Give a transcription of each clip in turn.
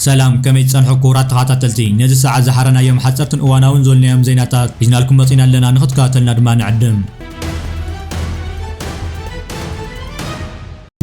ሰላም፣ ከመይ ትጸንሑ ክቡራት ተኸታተልቲ? ነዚ ሰዓት ዝሓረናዮም ሓጸርትን እዋናውን ዝበልናዮም ዜናታት ሒዝናልኩም መጺና ኣለና፣ ንኽትከታተልና ድማ ንዕድም።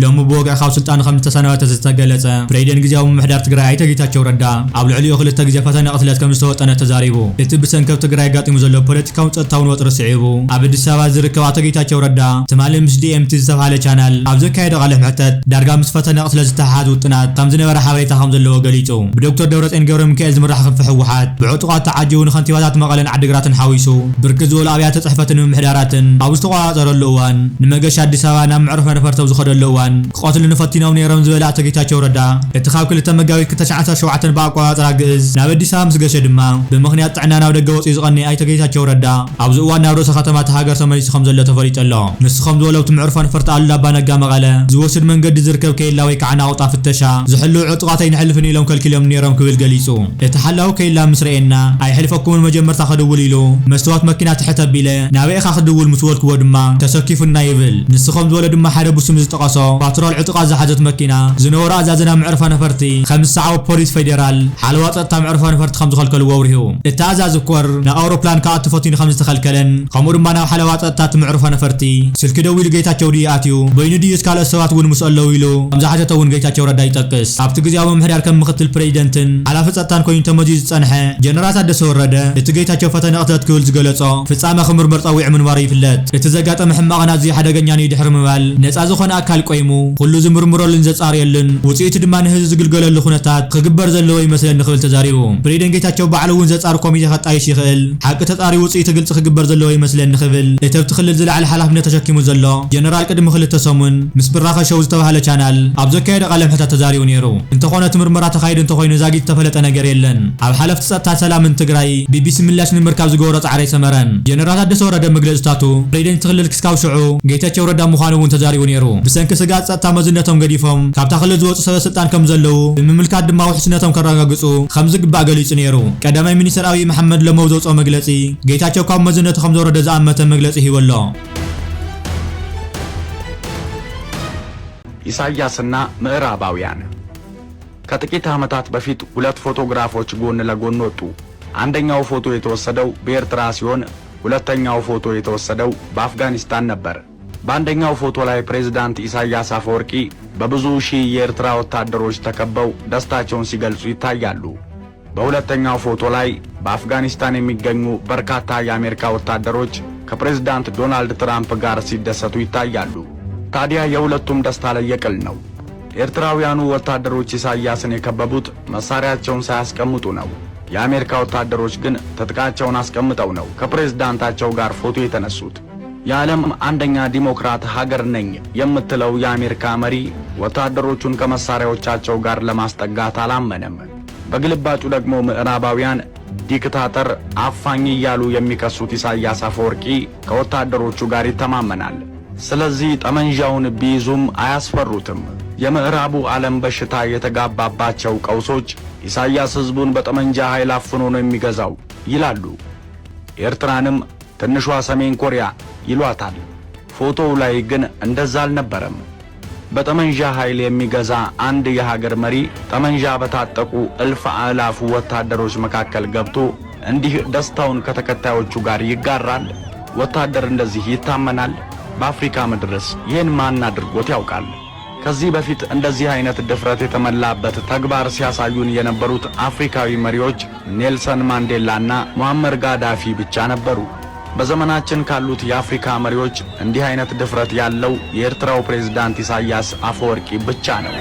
ሎሚ ብወግዒ ካብ ስልጣኑ ከም ዝተሰናበተ ዝተገለጸ ፕሬዚደንት ግዝያዊ ምምሕዳር ትግራይ ኣይተ ጌታቸው ረዳ፣ ኣብ ልዕሊኡ ክልተ ግዜ ፈተነ ቅትለት ከም ዝተወጠነ ተዛሪቡ። እቲ ብሰንኪ ኣብ ትግራይ ኣጋጢሙ ዘሎ ፖለቲካውን ጸጥታውን ወጥሪ ስዒቡ፣ ኣብ ኣዲስ ኣበባ ዝርከብ ኣይተ ጌታቸው ረዳ ትማሊ ምስ ዲ ኤም ቲ ዝተባህለ ቻናል ኣብ ዘካየዶ ቃለ መሕተት፣ ዳርጋ ምስ ፈተነ ቅትለት ዝተሓሓዝ ውጥናት ከም ዝነበረ ሓበሬታ ከም ዘለዎ ገሊጹ። ብዶክተር ደብረጽዮን ገብረ ሚካኤል ዝምራሕ ክንፊ ህወሓት ብዕጡቓት ተዓጂቡ ንከንቲባታት መቐለን ዓዲግራትን ሓዊሱ ብርክት ዝበሉ ኣብያተ ጽሕፈትን ምምሕዳራትን ኣብ ዝተቖጻጸረሉ እዋን፣ ንመገሻ ኣዲስ ኣበባ ናብ መዕርፎ ነፈርቲ ኣብ ዝኸደሉ እዋን ክቐትሉኒ ፈቲኖም ነይሮም ዝበለ ኣይተ ጌታቸው ረዳ፣ እቲ ካብ ክልተ መጋቢት ክልተ ሺሕ ዓሰርተ ሸውዓተ ብኣቆጻጽራ ግእዝ ናብ ኣዲስ ኣበባ ምስ ገሸ ድማ፣ ብምኽንያት ጥዕና ናብ ደገ ወጺኡ ዝቐነየ ኣይተ ጌታቸው ረዳ፣ ኣብዚ እዋን ናብ ርእሰ ከተማ እታ ሃገር ተመሊሱ ከም ዘሎ ተፈሊጡ ኣሎ። ንሱ ከም ዝበሎ፣ ኣብቲ መዕርፎ ነፈርቲ ኣሉላ ኣባ ነጋ መቐለ ዝወስድ መንገዲ ዝርከብ ኬላ ወይ ከዓ ናቑጣ ፍተሻ ዝሕልዉ ዕጡቓት ኣይንሕልፍን ኢሎም ከልኪሎም ነይሮም ክብል ገሊጹ። እቲ ሓላዊ ኬላ ምስ ረኤና፣ "ኣይሕልፈኩምን፣ መጀመርታ ክድውል" ኢሉ መስትዋት መኪና ትሕት ኣቢለ፣ "ናበይ ኢኻ ክድውል?" ምስ በልክዎ ድማ፣ "ተሰኪፉና" ይብል። ንሱ ከም ዝበሎ ድማ፣ ሓደ ብስም ዝጠቐሶ ፓትሮል ዕጡቓት ዝሓዘት መኪና ዝነበሩ ኣዛዚ ናብ መዕርፎ ነፈርቲ ከም ዝሰዓቡ ፖሊስ ፌዴራል ሓለዋ ጸጥታ መዕርፎ ነፈርቲ ከም ዝኸልከልዎ ኣብሪሁ። እቲ ኣዛዚ ኮር ንኣውሮፕላን ክኣቱ ፈቲኑ ከም ዝተኸልከለን፣ ከምኡ ድማ ናብ ሓለዋ ጸጥታ እቲ መዕርፎ ነፈርቲ ስልኪ ደዊሉ፣ "ጌታቸው ድዩ ኣትዩ? በይኑ ድዩስ ካልኦት ሰባት እውን ምስ ኣለዉ?" ኢሉ ከም ዝሓተተ እውን ጌታቸው ረዳ ይጠቅስ። ኣብቲ ግዝያዊ ምምሕዳር ከም ምክትል ፕሬዚደንትን ሓላፊ ጸጥታን ኮይኑ ተመዚዙ ዝጸንሐ ጀነራል ታደሰ ወረደ፣ እቲ ጌታቸው ፈተነ ቅትለት ክብል ዝገለጾ ፍጻመ ክምርመር ጸዊዑ ምንባሩ ይፍለጥ። እቲ ዘጋጠመ ሕማቕን ኣዝዩ ሓደገኛን እዩ ድሕሪ ምባል፣ ነጻ ዝኾነ ኣካል ቆይሙ ኩሉ ዝምርምረሉን ዘጻርየሉን፣ ውጽኢቱ ድማ ንህዝቢ ዝግልገለሉ ኩነታት ክግበር ዘለዎ ይመስለኒ ክብል ተዛሪቡ። ፕሬዚደንት ጌታቸው ባዕሉ እውን ዘጻሪ ኮሚቴ ከጣይሽ ይኽእል፣ ሓቂ ተጻርዩ ውጽኢቱ ግልጺ ክግበር ዘለዎ ይመስለኒ ክብል እቲ ኣብቲ ክልል ዝለዓለ ሓላፍነት ተሸኪሙ ዘሎ ጀነራል ቅድሚ ክልተ ሰሙን ምስ ብራኸ ሾው ዝተባህለ ቻናል ኣብ ዘካየዶ ቃለ መሕትት ተዛሪቡ ነይሩ። እንተኾነ እቲ ምርመራ ተኻይዱ እንተኾይኑ ዛጊት ዝተፈለጠ ነገር የለን። ኣብ ሓለፍቲ ጸጥታ ሰላምን ትግራይ ቢቢሲ ምላሽ ንምርካብ ዝገበሮ ጻዕሪ ኣይሰመረን። ጀነራል ታደሰ ወረደ መግለጽታቱ ፕሬዚደንት ክልል ክስካብ ሽዑ ጌታቸው ረዳ ምዃኑ እውን ተዛሪቡ ነይሩ። ብሰንኪ ስግኣት ጸጥታ መዝነቶም ገዲፎም ካብታ ክልል ዝወጹ ሰበ ስልጣን ከም ዘለዉ ብምምልካት ድማ ውሕስነቶም ከረጋግጹ ከም ዝግባእ ገሊጹ ነይሩ። ቀዳማይ ሚኒስትር ኣብይ መሓመድ ሎሚ ኣብ ዘውጽኦ መግለጺ፣ ጌታቸው ካብ መዝነቱ ከም ዘውረደ ዝኣመተ መግለጺ ሂቡ ኣሎ። ኢሳያስና ምዕራባውያን። ከጥቂት ዓመታት በፊት ሁለት ፎቶግራፎች ጎን ለጎን ወጡ። አንደኛው ፎቶ የተወሰደው በኤርትራ ሲሆን፣ ሁለተኛው ፎቶ የተወሰደው በአፍጋኒስታን ነበር። በአንደኛው ፎቶ ላይ ፕሬዝዳንት ኢሳያስ አፈወርቂ በብዙ ሺህ የኤርትራ ወታደሮች ተከበው ደስታቸውን ሲገልጹ ይታያሉ። በሁለተኛው ፎቶ ላይ በአፍጋኒስታን የሚገኙ በርካታ የአሜሪካ ወታደሮች ከፕሬዝዳንት ዶናልድ ትራምፕ ጋር ሲደሰቱ ይታያሉ። ታዲያ የሁለቱም ደስታ ለየቅል ነው። ኤርትራውያኑ ወታደሮች ኢሳያስን የከበቡት መሳሪያቸውን ሳያስቀምጡ ነው። የአሜሪካ ወታደሮች ግን ትጥቃቸውን አስቀምጠው ነው ከፕሬዝዳንታቸው ጋር ፎቶ የተነሱት። የዓለም አንደኛ ዲሞክራት ሀገር ነኝ የምትለው የአሜሪካ መሪ ወታደሮቹን ከመሳሪያዎቻቸው ጋር ለማስጠጋት አላመነም። በግልባጩ ደግሞ ምዕራባውያን ዲክታተር፣ አፋኝ እያሉ የሚከሱት ኢሳያስ አፈወርቂ ከወታደሮቹ ጋር ይተማመናል። ስለዚህ ጠመንጃውን ቢይዙም አያስፈሩትም። የምዕራቡ ዓለም በሽታ የተጋባባቸው ቀውሶች ኢሳያስ ህዝቡን በጠመንጃ ኃይል አፍኖ ነው የሚገዛው ይላሉ። ኤርትራንም ትንሿ ሰሜን ኮሪያ ይሏታል። ፎቶው ላይ ግን እንደዛ አልነበረም። በጠመንጃ ኃይል የሚገዛ አንድ የሀገር መሪ ጠመንጃ በታጠቁ እልፍ አእላፉ ወታደሮች መካከል ገብቶ እንዲህ ደስታውን ከተከታዮቹ ጋር ይጋራል? ወታደር እንደዚህ ይታመናል? በአፍሪካ ምድርስ ይህን ማን አድርጎት ያውቃል? ከዚህ በፊት እንደዚህ አይነት ድፍረት የተመላበት ተግባር ሲያሳዩን የነበሩት አፍሪካዊ መሪዎች ኔልሰን ማንዴላና ሙአመር ጋዳፊ ብቻ ነበሩ። በዘመናችን ካሉት የአፍሪካ መሪዎች እንዲህ አይነት ድፍረት ያለው የኤርትራው ፕሬዝዳንት ኢሳያስ አፈወርቂ ብቻ ነው።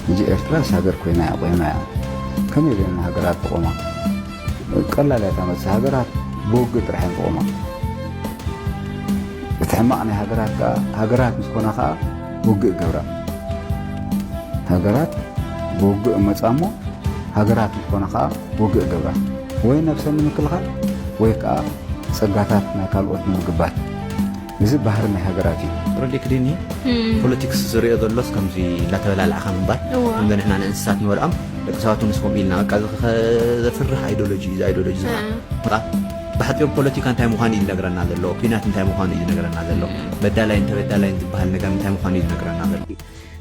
ሕጂ ኤርትራስ ሃገር ኮይና እያ ቆይማ እያ። ከመይ ኢለን ሃገራት ክቖማ? ቀላል እያ እታ መልሲ። ሃገራት ብውግእ ጥራሕ እየን ክቖማ። እቲ ሕማቕ ናይ ሃገራት ከኣ፣ ሃገራት ምስ ኮና ከኣ ውግእ ይገብራ። ሃገራት ብውግእ እመጻ እሞ ሃገራት እንተኾነ ኸኣ ውግእ ገብራ ወይ ነብሰን ንምክልኻል ወይ ከኣ ጸጋታት ናይ ካልኦት ንምግባት። እዚ ባህሪ ናይ ሃገራት እዩ። ረዲ ክድኒ ፖለቲክስ ዝሪኦ ዘሎስ ከምዚ እናተበላላዕኻ ምንባር እወ። እንደ ንሕና ንእንስሳት ንበልዖም ደቂ ሰባት ንስኹም ኢልና በቃ እዚ ከ- ዘፍርህ ኣይዲዮሎጂ እዩ። እዚ ኣይዲዮሎጂ እዚ ኸኣ እም። በቃ ብሓጺሩ ፖለቲካ እንታይ ምዃኑ እዩ ዝነግረና ዘሎ፣ ኲናት እንታይ ምዃኑ እዩ ዝነግረና ዘሎ፣ በዳላይን ተበዳላይን ዝበሃል ነገር እንታይ ምዃኑ እዩ ዝነግረና ዘሎ።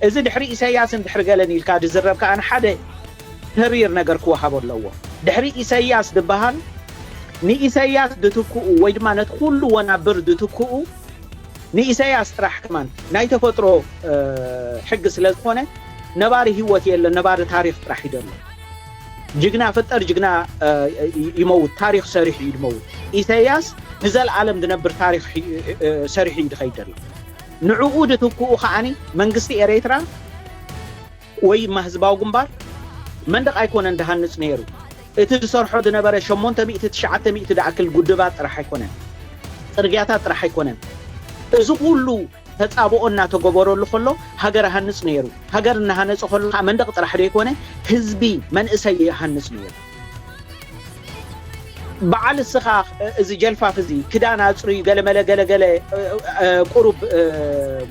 እዚ ድሕሪ ኢሳያስን ድሕሪ ገለን ኢልካ ዝዝረብ ከኣ ንሓደ ተሪር ነገር ክወሃቦ ኣለዎ። ድሕሪ ኢሳያስ ዝበሃል ንኢሳያስ ዝትክኡ ወይ ድማ ነቲ ኩሉ ወናብር ዝትክኡ ንኢሳያስ ጥራሕ ከማን ናይ ተፈጥሮ ሕጊ ስለ ዝኾነ ነባሪ ህይወት የለን፣ ነባሪ ታሪኽ ጥራሕ እዩ ዘሎ። ጅግና ፍጠር ጅግና ይመውት፣ ታሪኽ ሰሪሑ እዩ ዝመውት። ኢሳያስ ንዘለኣለም ዝነብር ታሪኽ ሰሪሑ እዩ ዝኸይድ ዘሎ። ንዕኡ ዝትክኡ ከዓኒ መንግስቲ ኤርትራ ወይ ድማ ህዝባዊ ግንባር መንደቕ ኣይኮነን ዝሃንጽ ነይሩ። እቲ ዝሰርሖ ዝነበረ ሸሞንተ ሚእቲ ትሽዓተ ሚእቲ ዝኣክል ጉድባት ጥራሕ ኣይኮነን፣ ጽርግያታት ጥራሕ ኣይኮነን። እዚ ኩሉ ተጻብኦ እናተገበረሉ ከሎ ሃገር ይሃንጽ ነይሩ። ሃገር እናሃነጸ ከሎ ከዓ መንደቕ ጥራሕ ዘይኮነ ህዝቢ መንእሰይ ይሃንጽ ነይሩ። በዓል እስኻ እዚ ጀልፋፍ እዚ ክዳን ኣጽርዩ ገለመለ ገለገለ ቁሩብ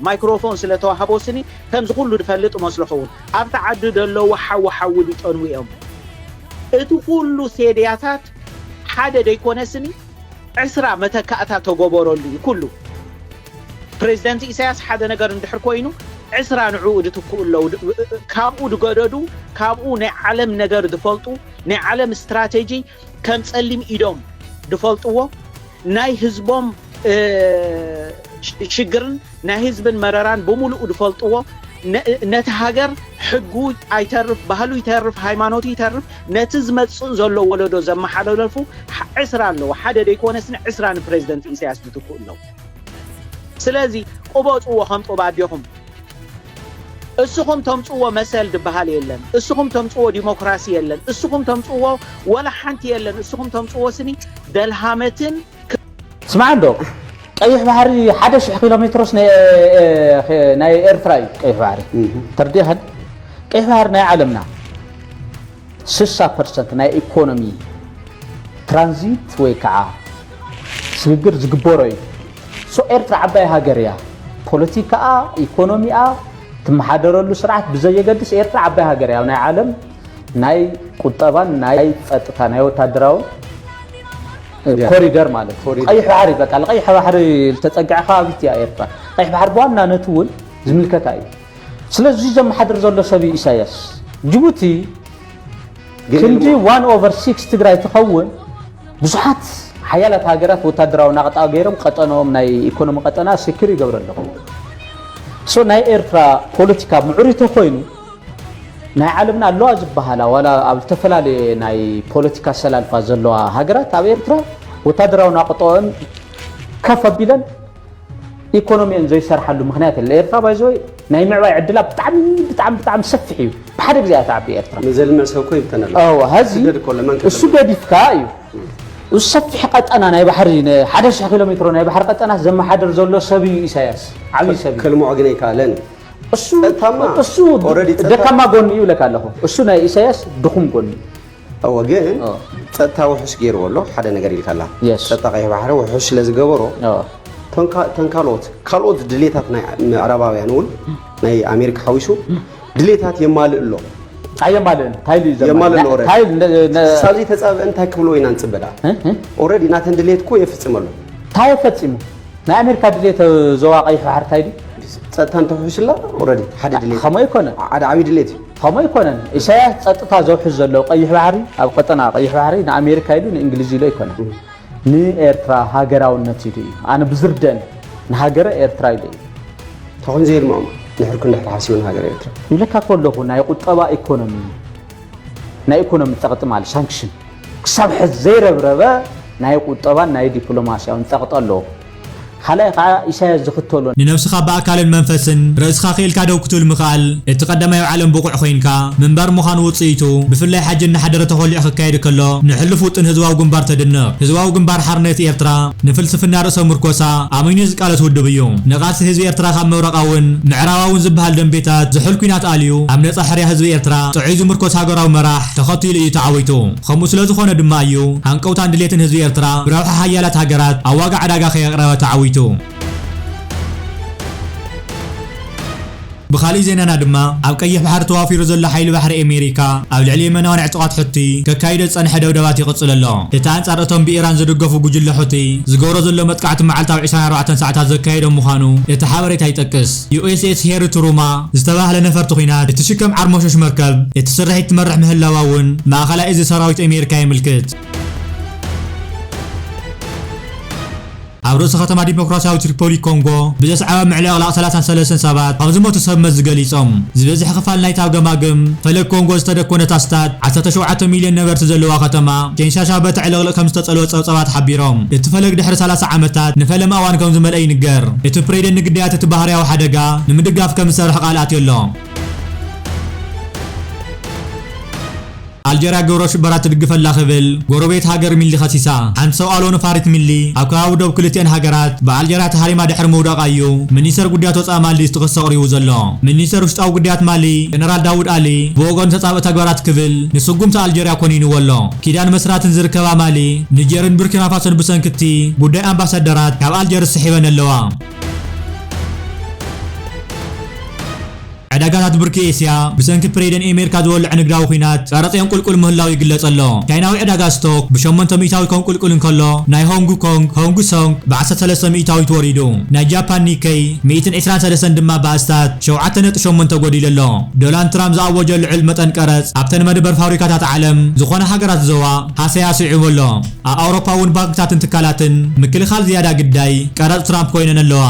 ማይክሮፎን ስለ ተዋህቦ ስኒ ከምዚ ኩሉ ዝፈልጥ መስሎ ኸውን ኣብቲ ዓዲ ዘለዉ ሓዊ ሓዊ ዝጠንዉ እዮም። እቲ ኩሉ ሴድያታት ሓደ ደይኮነ ስኒ ዕስራ መተካእታ ተገበረሉ እዩ ኩሉ። ፕሬዚደንት ኢሳያስ ሓደ ነገር እንድሕር ኮይኑ ዕስራ ንዕኡ ዝትክኡ ኣለዉ። ካብኡ ዝገደዱ ካብኡ ናይ ዓለም ነገር ዝፈልጡ ናይ ዓለም ስትራቴጂ ከም ጸሊም ኢዶም ዝፈልጥዎ ናይ ህዝቦም ሽግርን ናይ ህዝብን መረራን ብምሉኡ ዝፈልጥዎ ነቲ ሃገር ሕጉ ኣይተርፍ ባህሉ ይተርፍ ሃይማኖቱ ይተርፍ ነቲ ዝመፅእ ዘሎ ወለዶ ዘመሓላለፉ ዕስራ ኣለዎ ሓደ ዘይኮነስን ዕስራ ንፕሬዚደንት ኢሳያስ ዝትክኡ ኣለዉ ስለዚ ቅበፅዎ ከም ጦባ ኣዴኹም እስኹም ተምፅዎ መሰል ዝበሃል የለን እስኹም ተምፅዎ ዲሞክራሲ የለን እስኹም ተምፅዎ ወላ ሓንቲ የለን እስኹም ተምፅዎ ስኒ ደልሃመትን ስማዕ እንዶ ቀይሕ ባሕሪ ሓደ ሽሕ ኪሎ ሜትሮስ ናይ ኤርትራ እዩ ቀይሕ ባሕሪ ተርዲኸን ቀይሕ ባሕሪ ናይ ዓለምና ስሳ ፐርሰንት ናይ ኢኮኖሚ ትራንዚት ወይ ከዓ ስግግር ዝግበሮ እዩ ሶ ኤርትራ ዓባይ ሃገር እያ ፖለቲካኣ ኢኮኖሚኣ ትመሓደረሉ ስርዓት ብዘየገድስ ኤርትራ ዓባይ ሃገር እያ ናይ ዓለም ናይ ቁጠባን ናይ ጸጥታ ናይ ወታደራዊ ኮሪደር ማለት እዩ። ቀይሕ ባሕሪ በቃ ቀይሕ ባሕሪ ዝተጸግዐ ከባቢት እያ ኤርትራ። ቀይሕ ባሕሪ ብዋናነት እውን ዝምልከታ እዩ። ስለዚ ዘመሓድር ዘሎ ሰብ እዩ ኢሳያስ። ጅቡቲ ክንዲ ዋን ኦቨር ሲክስ ትግራይ ትኸውን ብዙሓት ሓያላት ሃገራት ወታደራዊ ናቕጣ ገይሮም ቀጠኖም ናይ ኢኮኖሚ ቀጠና ሴኪር ይገብሩ ኣለኹ። ሶ ናይ ኤርትራ ፖለቲካ ምዕሩይ ተኮይኑ ናይ ዓለምና ኣለዋ ዝበሃላ ዋላ ኣብ ዝተፈላለየ ናይ ፖለቲካ ኣሰላልፋ ዘለዋ ሃገራት ኣብ ኤርትራ ወታደራዊ ናቕጠኦን ከፍ ኣቢለን ኢኮኖሚኦን ዘይሰርሓሉ ምክንያት የለ ኤርትራ ባይዘወይ ናይ ምዕባይ ዕድላ ብጣዕሚ ብጣዕሚ ብጣዕሚ ሰፊሕ እዩ ብሓደ ግዜ እያ ትዓቢ ኤርትራ ንዘልምዕ ሰብ እኮ ይብተን ኣሎ እወ ሀዚ ስደድ እኮ ለመን እሱ ገዲፍካ እዩ እሱ ሰፊሕ ቀጠና ናይ ባሕሪ ሓደ ሽሕ ኪሎ ሜትሮ ናይ ባሕሪ ቀጠና ዘመሓደር ዘሎ ሰብ እዩ ኢሳያስ ዓብዪ ሰብ እዩ ከልምዖ ግን ኣይከኣለን እሱ ጸጥታማ እሱ already ጸጥታ ደካማ ጎኒ እዩ ብለካ ኣለኹ። እሱ ናይ ኢሳያስ ድኹም ጎኒ እዩ። እወ ግን ኦ። ጸጥታ ውሑስ ገይርዎ ኣሎ ሓደ ነገር ኢልካ ኣላ። የስ። ጸጥታ ቀይሕ ባሕሪ ውሑስ ስለ ዝገበሮ ኦ። ተንካ- ተንካልኦት ካልኦት ድሌታት ናይ ምዕራባውያን እውን ናይ ኣሜሪካ ሓዊሱ ድሌታት የማልእ ኣሎ። ኣየማልእን እንታይ ኢሉ እዩ ዘማልእ? የማልእ ኣሎ ኦረዲ። እንታይ ኢሉ ነ- ነ- ሳብዚ ተጻብእ እንታይ ክብልዎ ኢና ንጽበ ደኣ? እ? እ? ኦረዲ ናተን ድሌት እኮ የፍጽም ኣሎ። እንታይ ፈጺሙ? ናይ ኣሜሪካ ድሌት ዞባ ቀይሕ ባሕሪ እንታይ ድዩ? ጸጥታ እንተውሕስላ ኦረዲ ሓደ ድሌት ከምኡ ኣይኮነን ሓደ ዓብዪ ድሌት እዩ ከምኡ ኣይኮነን ኢሳያስ ጸጥታ ዘውሕስ ዘሎ ቀይሕ ባሕሪ ኣብ ቀጠና ቀይሕ ባሕሪ ንኣሜሪካ ኢሉ ንእንግሊዝ ኢሉ ኣይኮነን ንኤርትራ ሃገራውነት ኢሉ እዩ ኣነ ብዝርደን ንሃገረ ኤርትራ ኢሉ እዩ ተኹን ዘየልምዖም ንሕርኩ እንድሕር ሓሲቡ ንሃገር ኤርትራ ይብለካ ከለኹ ናይ ቁጠባ ኢኮኖሚ ናይ ኢኮኖሚ ጸቕጢ ማለት ሳንክሽን ክሳብ ሕዚ ዘይረብረበ ናይ ቁጠባን ናይ ዲፕሎማስያውን ጸቕጢ ኣለዎ። ካልኣይ ከዓ ኢሳያስ ዝኽተሎ። ንነብስኻ ብኣካልን መንፈስን ርእስኻ ክኢልካ ደው ክትብል ምኽኣል፣ እቲ ቀዳማይ ኣብ ዓለም ብቑዕ ኮይንካ ምንባር ምዃኑ ውጽኢቱ፣ ብፍላይ ሓጂ እናሓደረ ተኾሊዑ ክካየድ ከሎ፣ ንሕሉፍ ውጥን ህዝባዊ ግንባር ተድንቕ። ህዝባዊ ግንባር ሓርነት ኤርትራ ንፍልስፍና ርእሰ ምርኮሳ ኣሚኑ ዝቃለስ ውድብ እዩ። ንቓልሲ ህዝቢ ኤርትራ ካብ ምብራቓውን ምዕራባውን ዝበሃል ደምቤታት ዝሑል ኲናት ኣልዩ፣ ኣብ ነጻ ሕርያ ህዝቢ ኤርትራ ጥዑይ ዝምርኮስ ሃገራዊ መራሕ ተኸቲሉ እዩ ተዓዊቱ። ከምኡ ስለ ዝኾነ ድማ እዩ፣ ሃንቀውታን ድሌትን ህዝቢ ኤርትራ ብረብሓ ሓያላት ሃገራት ኣብ ዋጋ ዕዳጋ ከየቕረበ ተዓዊቱ። ብኻልእ ዜናና ድማ፣ ኣብ ቀይሕ ባሕሪ ተዋፊሩ ዘሎ ሓይሊ ባሕሪ ኣሜሪካ፣ ኣብ ልዕሊ የመናውያን ዕጡቓት ሑቲ ከካይዶ ዝጸንሐ ደብደባት ይቕጽል ኣሎ። እቲ ኣንጻር እቶም ብኢራን ዝድገፉ ጉጅለ ሑቲ ዝገብሮ ዘሎ መጥቃዕቲ፣ መዓልታዊ ዕስራን ኣርባዕተን ሰዓታት ዘካየዶ ምዃኑ እቲ ሓበሬታ ይጠቅስ። ዩ ኤስ ኤስ ሄሪ ትሩማ ዝተባህለ ነፈርቲ ኲናት፣ እቲ ሽከም ዓርሞሾሽ መርከብ፣ እቲ ስርሒት ትመርሕ ምህላዋ እውን ማእኸላይ እዚ ሰራዊት ኣሜሪካ የምልክት። ኣብ ርእሲ ከተማ ዲሞክራሲያዊት ሪፐብሊክ ኮንጎ ብዘስዓበ ምዕልቕላቕ ሰላሳን ሰለስተን ሰባት ከም ዝሞቱ ሰብ መዚ ገሊጾም። ዝበዝሕ ክፋል ናይታ ገማግም ፈለግ ኮንጎ ዝተደኮነት ኣስታት ዓሰርተ ሸውዓተ ሚልዮን ነበርቲ ዘለዋ ከተማ ኪንሻሻ በቲ ዕልቕልቕ ከም ዝተጸልወ ጸብጻባት ሓቢሮም። እቲ ፈለግ ድሕሪ ሰላሳ ዓመታት ንፈለማ እዋን ከም ዝመልአ ይንገር። እቲ ፕሬዝደንት ንግዳያት እቲ ባህርያዊ ሓደጋ ንምድጋፍ ከም ዝሰርሕ ቃል ኣትዩ ኣሎ። ኣልጀርያ ግብረ ሽበራ ትድግፍ ኣላ ክብል ጎረቤት ሃገር ሚሊ ከሲሳ። ሓንቲ ሰብኣሎ ነፋሪት ሚሊ ኣብ ከባቢ ዶብ ክልቲአን ሃገራት ብኣልጀርያ ተሃሪማ ድሕሪ ምውዳቓ እዩ ሚኒስተር ጉዳያት ወጻኢ ማሊ እቲ ክሲ ኣቕሪቡ ዘሎ። ሚኒስተር ውሽጣዊ ጉዳያት ማሊ ጀነራል ዳውድ ኣሊ ብወገኑ ተጻብእ ተግባራት ክብል ንስጉምቲ ኣልጀርያ ኮኒንዎ ኣሎ። ኪዳን መስራትን ዝርከባ ማሊ፣ ኒጀርን ቡርኪና ፋሶን ብሰንኪ እቲ ጉዳይ ኣምባሳደራት ካብ ኣልጀርስ ስሒበን ኣለዋ። ዕዳጋታት ብርኪ ኤስያ ብሰንኪ ፕሬዝደንት ኣሜሪካ ዝወልዖ ንግዳዊ ኲናት ቀረጽ የንቁልቁል ምህላው ይግለጽ ኣሎ። ቻይናዊ ዕዳጋ ስቶክ ብሸሞንተ ሚእታዊት ከንቁልቁል እንከሎ፣ ናይ ሆንግ ኮንግ፣ ሆንግ ሶንግ ብዓሰርተ ሰለስተ ሚእታዊት ወሪዱ። ናይ ጃፓን ኒከይ ሚእትን ዕስራን ሰለስተን ድማ ብኣስታት ሸውዓተ ነጥቢ ሸሞንተ ጎዲሉ ኣሎ። ዶናልድ ትራምፕ ዝኣወጆ ልዑል መጠን ቀረጽ ኣብተን መደበር ፋብሪካታት ዓለም ዝኾና ሃገራት ዞባ ሃሰያ ስዒቡ ኣሎ። ኣብ ኣውሮፓ እውን ባንክታትን ትካላትን ምክልኻል ዝያዳ ግዳይ ቀረጽ ትራምፕ ኮይነን ኣለዋ።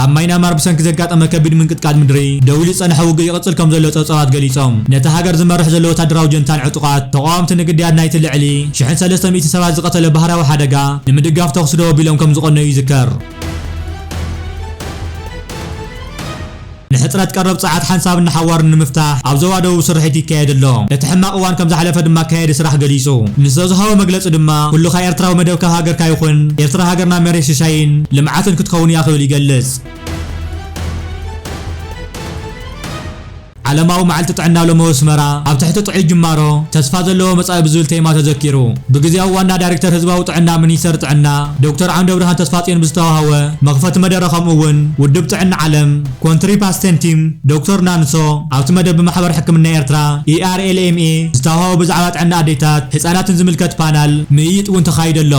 ኣብ ማይናማር ብሰንኪ ዘጋጠመ ከቢድ ምንቅጥቃጥ ምድሪ ደው ኢሉ ዝጸንሐ ውግእ ይቕጽል ከም ዘሎ ጸብጻባት ገሊጾም። ነታ ሃገር ዝመርሕ ዘሎ ወታደራዊ ጀንታን ዕጡቓት ተቓወምቲ ንግዳያት ናይቲ ልዕሊ ሽሕን ሰለስተ ሚእቲ ሰባት ዝቐተለ ባህርያዊ ሓደጋ ንምድጋፍ ተኹሲ ደው ኣቢሎም ከም ዝቐነዩ ይዝከር። ንሕጽረት ቀረብ ጸዓት ሓንሳብን ንሓዋሩን ንምፍታሕ ኣብ ዞባ ደቡብ ስርሒት ይካየድ ኣሎ። እቲ ሕማቕ እዋን ከም ዝሓለፈ ድማ ኣካያዲ ስራሕ ገሊጹ። ንሱ ዝሃቦ መግለጺ ድማ፣ ኩሉኻ ኤርትራዊ መደብካ ሃገርካ ይኹን፣ ኤርትራ ሃገርና መሬት ሽሻይን ልምዓትን ክትከውን እያ ክብል ይገልጽ። ዓለማዊ መዓልቲ ጥዕና ሎሚ ኣብ ኣስመራ ኣብ ትሕቲ ጥዑይ ጅማሮ ተስፋ ዘለዎ መጻኢ ብዝብል ቴማ ተዘኪሩ። ብግዜያዊ ዋና ዳይሬክተር ህዝባዊ ጥዕና ሚኒስተር ጥዕና ዶክተር ዓንደብርሃን ተስፋጽዮን ብዝተዋህወ መኽፈቲ መደረ፣ ከምኡ እውን ውድብ ጥዕና ዓለም ኮንትሪ ፓስቴን ቲም ዶክተር ናንሶ ኣብቲ መደብ ብማሕበር ሕክምና ኤርትራ፣ ኢ ኣር ኤል ኤም ኤ፣ ዝተዋህቦ ብዛዕባ ጥዕና ኣዴታት ህጻናትን ዝምልከት ፓናል ምይይጥ እውን ተኻይዱ ኣሎ።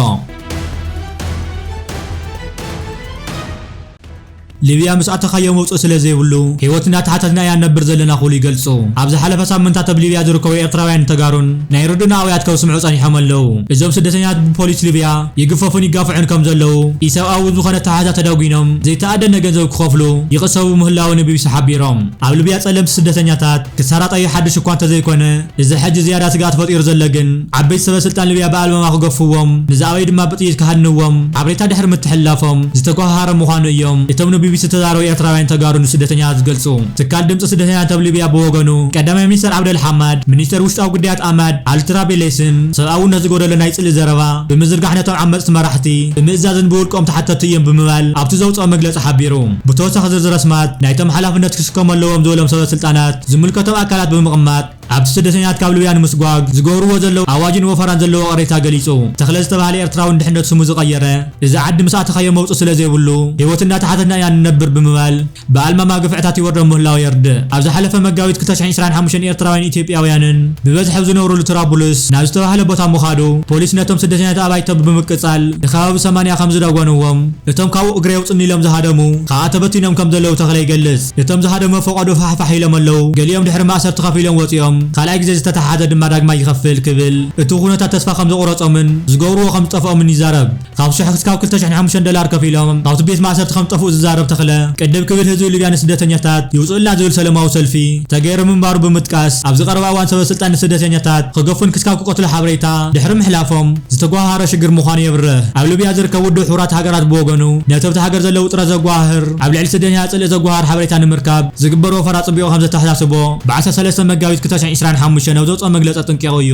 ሊብያ ምስ ኣተኻዮ መውጽኢ ስለ ዘይብሉ፣ ህይወት እናተሓተትና ኢና ንነብር ዘለና ክብሉ ይገልጹ። ኣብ ዝሓለፈ ሳምንታት ኣብ ሊብያ ዝርከቡ ኤርትራውያን ተጋሩን ናይ ርድና ኣውያት ከስምዑ ጸኒሖም ኣለዉ። እዞም ስደተኛታት ብፖሊስ ሊብያ ይግፈፉን ይጋፍዑን ከም ዘለዉ፣ ኢሰብኣዊ ዝኾነ ኣተሓሕዛ ተዳጒኖም ዘይተኣደነ ገንዘብ ክኸፍሉ ይቕሰቡ ምህላዉ ንቢቢሲ ሓቢሮም። ኣብ ሊብያ ጸለምቲ ስደተኛታት ክሳራ ጠዩ ሓድሽ እኳ እንተዘይኮነ፣ እዚ ሕጂ ዝያዳ ስግኣት ፈጢሩ ዘሎ ግን፣ ዓበይቲ ሰበ ስልጣን ሊብያ ብኣልማማ ክገፍዎም፣ ንዝኣበዩ ድማ ብጥይት ክሃድንዎም ሓበሬታ ድሕሪ ምትሕልላፎም ዝተጓሃሃረ ምዃኑ እዮም እቶም ንቢቢሲ ዝተዛረቡ ኤርትራውያን ተጋሩ ንስደተኛታት ዝገልጹ። ትካል ድምጺ ስደተኛታት ኣብ ሊብያ ብወገኑ፣ ቀዳማይ ሚኒስተር ዓብደል ሓማድ፣ ሚኒስተር ውሽጣዊ ጉዳያት ኣማድ ኣልትራቤሌስን ሰብኣውነት ዝጎደሎ ናይ ጽልኢ ዘረባ ብምዝርጋሕ ነቶም ዓመጽቲ መራሕቲ ብምእዛዝን ብውልቆም ተሓተትቲ እዮም ብምባል ኣብቲ ዘውጽኦ መግለጺ ሓቢሩ። ብተወሳኺ ዝርዝር ኣስማት ናይቶም ሓላፍነት ክስከሙ ኣለዎም ዝበሎም ሰበ ስልጣናት ዝምልከቶም ኣካላት ብምቕማጥ፣ ኣብቲ ስደተኛታት ካብ ሊብያ ንምስጓግ ዝገብርዎ ዘለዉ ኣዋጅን ወፈራን ዘለዎ ቅሬታ ገሊጹ። ተኽለ ዝተባህለ ኤርትራዊ ንድሕነት ስሙ ዝቐየረ፣ እዚ ዓዲ ምስ ኣተኻዮ መውጽኢ ስለ ዘይብሉ፣ ህይወት እናተሓተትና ኢና ንነብር ብምባል፣ ብኣልማማ ግፍዕታት ይወርዶም ምህላዉ የርድእ። ኣብ ዝሓለፈ መጋቢት ክልተ ሽሕን ዕስራን ሓሙሽተን ኤርትራውያን ኢትዮጵያውያንን ብበዝሒ ኣብ ዝነብሩሉ ትራቡልስ ናብ ዝተባህለ ቦታ ምኻዱ፣ ፖሊስ ነቶም ስደተኛታት ኣባይቲ ብምቅጻል ንከባቢ ሰማንያ ከም ዝደጎንዎም፣ እቶም ካብኡ እግሪ ኣውጽኒ ኢሎም ዝሃደሙ ከኣ ተበቲኖም ከም ዘለዉ ተኽለ ይገልጽ። እቶም ዝሃደሙ ፈቐዶ ፋሕፋሕ ኢሎም ኣለዉ። ገሊኦም ድሕሪ ማእሰርቲ ከፊሎም ወጺኦም። ካልኣይ ግዜ ዝተተሓሓዘ ድማ ዳግማይ ይኸፍል ክብል፣ እቲ ኩነታት ተስፋ ከም ዘቑረጾምን ዝገብርዎ ከም ዝጠፍኦምን ይዛረብ። ካብ ሽሕ ክሳብ ክልተ ሽሕን ሓሙሽተን ዶላር ከፊሎም ካብቲ ቤት ማእሰርቲ ከም ዝጠፍኡ ዝዛረብ ተኽለ፣ ቅድም ክብል ህዝቢ ሊብያ ንስደተኛታት ይውፅኡልና ዝብል ሰላማዊ ሰልፊ ተገይሩ ምንባሩ ብምጥቃስ፣ ኣብዚ ቀረባ እዋን ሰበ ስልጣን ንስደተኛታት ክገፉን ክሳብ ክቐትሉ ሓበሬታ ድሕሪ ምሕላፎም፣ ዝተጓሃረ ሽግር ምዃኑ የብርህ። ኣብ ሊብያ ዝርከብ ውድብ ሕቡራት ሃገራት ብወገኑ፣ ነቲ ኣብቲ ሃገር ዘሎ ውጥረት ዘጓህር፣ ኣብ ልዕሊ ስደተኛ ጽልኢ ዘጓህር ሓበሬታ ንምርካብ ዝግበር ወፈራ ጽቢቑ ከም ዘተሓሳስቦ፣ ብ ዓሰርተ ሰለስተ መጋቢት ክልተ ሺሕ ዕስራን ሓሙሽተን ኣብ ዘውጽኦ መግለጺ ኣጠንቂቑ እዩ።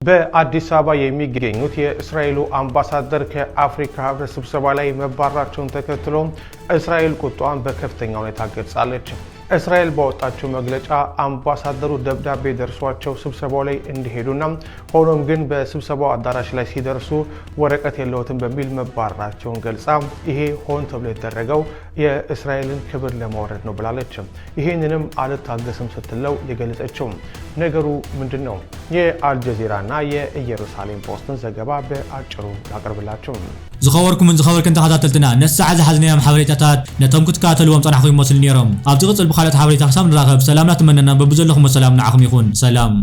በአዲስ አበባ የሚገኙት የእስራኤሉ አምባሳደር ከአፍሪካ ህብረት ስብሰባ ላይ መባረራቸውን ተከትሎ እስራኤል ቁጣዋን በከፍተኛ ሁኔታ ገልጻለች። እስራኤል ባወጣችው መግለጫ አምባሳደሩ ደብዳቤ ደርሷቸው ስብሰባው ላይ እንዲሄዱና ሆኖም ግን በስብሰባው አዳራሽ ላይ ሲደርሱ ወረቀት የለውትም በሚል መባረራቸውን ገልጻ፣ ይሄ ሆን ተብሎ የተደረገው የእስራኤልን ክብር ለማውረድ ነው ብላለች። ይህንንም አልታገስም ስትለው የገለጸችው። ነገሩ ምንድን ነው? የአልጀዚራና የኢየሩሳሌም ፖስትን ዘገባ በአጭሩ ላቅርብላችሁ። ዝኸበርኩምን ዝኸበርክን ተኸታተልትና፣ ነዚ ሰዓት ዝሓዝናዮም ሓበሬታታት ነቶም ክትከታተልዎም ጸናሕኩም ይመስሉ ነይሮም። ኣብ ዝቕጽል ብኻልኦት ሓበሬታ ክሳብ ንራኸብ፣ ሰላምና ትመነና፣ በብዘለኹሞ ሰላም ንዓኹም ይኹን። ሰላም።